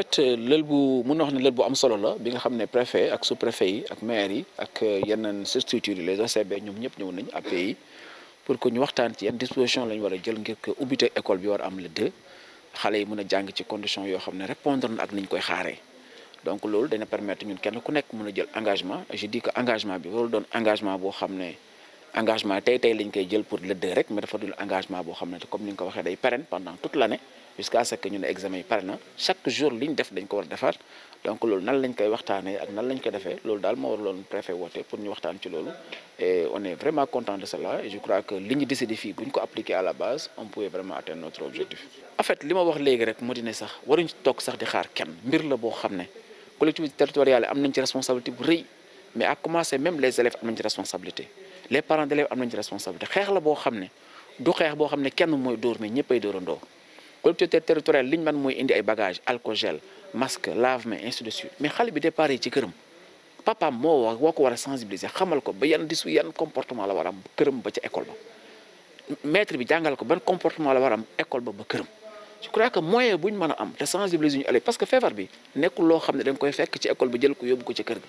fait lël bu mun na wax ne lël bu am solo la bi nga xam ne préfet ak sous-préfet yi ak maire yi ak yeneen structures yi les OCB ñoom ñëpp ñëw nañ API pour que ñu waxtaan ci yan disposition lañ war a jël ngir que ubbite école bi war a am le 2 xale yi mën a jàng ci condition yoo xam ne répondre na ak niñ koy xaaree donc loolu dana permettre ñun kenn ku nekk mën a jël engagement je dis que engagement bi warul doon engagement boo xam ne engagement tey lañ koy jël pour le 2 rek mais dafa dul engagement boo xam ne comme ni nga ko waxee day pérenne pendant toute l'année jusqu'à ce que ñu ne examen yi pare na chaque jour liñ def dañ ko war a defaat donc loolu nan lañ koy waxtaanee ak nan lañ ko defee loolu daal moo waraloon préfet woote pour ñu waxtaan ci loolu et on est vraiment content de cela et je crois que li ñu décidé fii bu ñu ko appliqué à la base on pouvait vraiment atteindre notre objectif. En fait li ma wax léegi rek moo di ne sax waruñ toog sax di xaar kenn mbir la boo xam ne collectivité territoriale am nañ ci responsabilité bu rëy mais à commencer même les élèves am nañ ci responsabilité les parents d'élèves am nañ ci responsabilité xeex la boo xam ne du xeex boo xam ne kenn mooy dóor mais ñëppay dóorandoo. collectivité territoriale li ñu mën mooy indi ay bagages alcool gel masque lave-mains ainsi de suite mais xale bi départ ci këram papaam woo ko war a sensibiliser xamal ko ba yan comportement la war a am këram ba ca école ba maître bi jàngal ko ban comportement la war a am école ba këram. je crois que moyen bu ñu mën a am te sensibiliser ñu élèves parce que feebar bi nekkul loo xam ne da nga koy fekk ci école ba jël ko yóbbu ko ci kër ga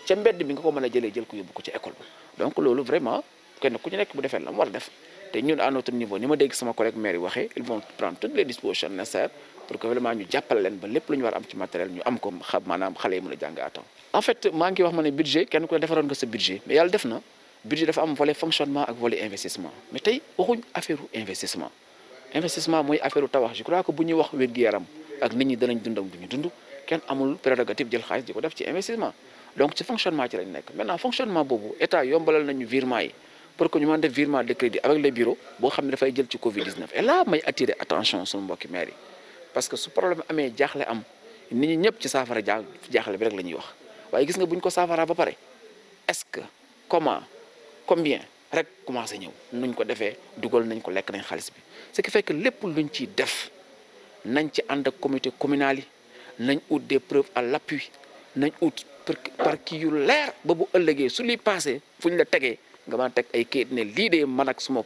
ca mbedd bi nga ko mën a jël ko yóbbu ko ci école ba donc loolu vraiment kenn ku ci nekk bu defee la mu war a def. te ñun à notre niveau ni ma dégg sama collègue maire yi waxee ils vont prendre toutes les dispositions nécessaires pour que vraiment ñu jàppale leen ba lépp lu ñu war a am ci matériel ñu am ko maanaam xale yi mën a jàng à temps. En fait maa ngi wax ma ne budget kenn ku ne defaroon nga sa budget mais yàlla def na budget dafa am volet fonctionnement ak volet investissement mais tey waxuñ affaire investissement mooy affaire tabax je crois que bu ñuy wax wér-gu-yaram ak nit ñi danañ dundam du ñu dund kenn amul prérogative jël xaalis di ko def ci investissement donc ci fonctionnement ci lañ nekk maintenant fonctionnement boobu état yombalal nañu virement yi. pour que ñu mën def virement de crédit avec les bureaux boo xam ne dafay jël ci Covid-19 et là may attirer attention suñu mbokki maire yi parce que su problème amee jaaxle am nit ñi ñëpp ci saafara jaaxle bi rek la ñuy wax waaye gis nga bu ñu ko saafara ba pare est-ce que comment combien rek commencé ñëw nuñ ko defee dugal nañ ko lekk nañ xaalis bi ce qui fait que lépp luñ ciy def nañ ci ànd ak comité communal yi nañ ut des preuves à l'appui nañ ut par kii yu leer ba bu ëllëgee su liy passé fu ñu la tegee. nga mën a teg ay kayit ne lii de man ak suma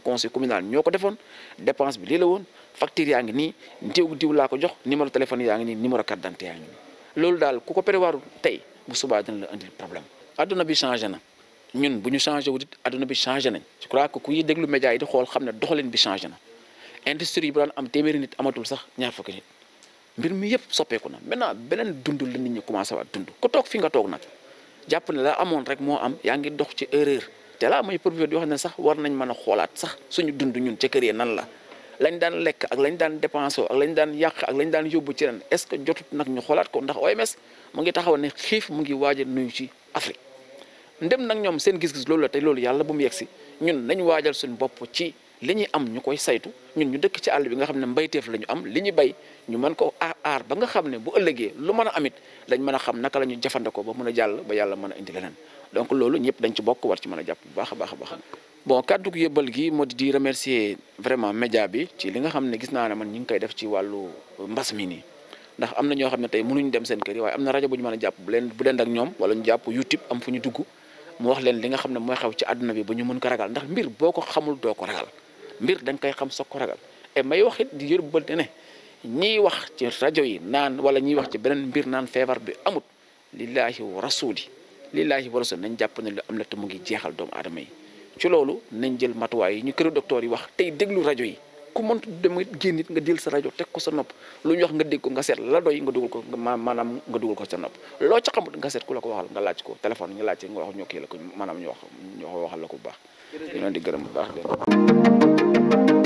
conseil communal ñoo ko defoon dépense bi lii la woon facture yaa ngi nii diw laa ko jox numéro téléphone yaa ngi nii numéro carte d'identité yaa ngi nii loolu daal ku ko prévoir tey bu subaa dina la indil problème. adduna bi changé na ñun bu ñu changé wu it adduna bi changé nañ je crois que kuy déglu média yi di xool xam ne doxalin bi changé na industrie yi bu daan am téeméeri nit amatul sax ñaar fukki nit mbir mi yëpp soppeeku na maintenant beneen dund la nit ñi commencé waat dund ku toog fi nga toog nag. jàpp ne la amoon rek moo am yaa ngi dox ci erreur te laa mooy profité di wax ne sax war nañ mën a xoolaat sax suñu dund ñun ca kër yi nan la lañ daan lekk ak lañ daan dépensé ak lañ daan yàq ak lañ daan yóbbu ci ren est-ce que jotut nag ñu xoolaat ko ndax OMS mu ngi taxaw ne xiif mu ngi waaj a nuyu ci Afrique ndem nag ñoom seen gis-gis loolu la te loolu yàlla bu mu yegsi ñun nañ waajal suñu bopp ci li ñuy am ñu koy saytu ñun ñu dëkk ci àll bi nga xam ne mbayteef la ñu am li ñu bay ñu mën ko aar ba nga xam ne bu ëllëgee lu mën a amit dañ mën a xam naka la ñu jëfandikoo ba mën a jàll ba yàlla mën a indi leneen donc loolu ñëpp dañ ci bokk war ci mën a jàpp bu baax a baax a baax. bon kàddu gi yëbbal gi moo di remercier vraiment média bi ci li nga xam ne gis naa ne man ñu ngi koy def ci wàllu mbas mi nii ndax am na ñoo xam ne tey mënuñ dem seen kër yi waaye am na rajo bu ñu mën a jàpp bu leen ak ñoom wala ñu jàpp YouTube am fu ñu dugg mu wax leen li nga xam ne mooy xew ci àdduna bi ba ñu mën ko ragal ndax mbir boo ko xamul doo ko ragal mbir da nga koy xam soog ko ragal et may wax it di yóbbal ne ñiy wax ci rajo yi naan wala ñiy wax ci beneen mbir naan feebar bi amut lillahi wa rasuli nañ jàpp ne lu am la te mu ngi jeexal doomu aadama yi ci loolu nañ jël matuwaay yi ñu këru docteur yi wax tey déglu rajo yi ku mëntu dem génn nit nga jël sa rajo teg ko sa nopp lu ñu wax nga dégg ko nga seet la doy nga dugal ko maanaam nga dugal ko sa nopp loo ca xamut nga seet ku la ko waxal nga laaj ko téléphone ñu laaj nga wax ñoo kii la ko maanaam ñoo waxal la ko bu baax ñu leen di gërëm bu baax leen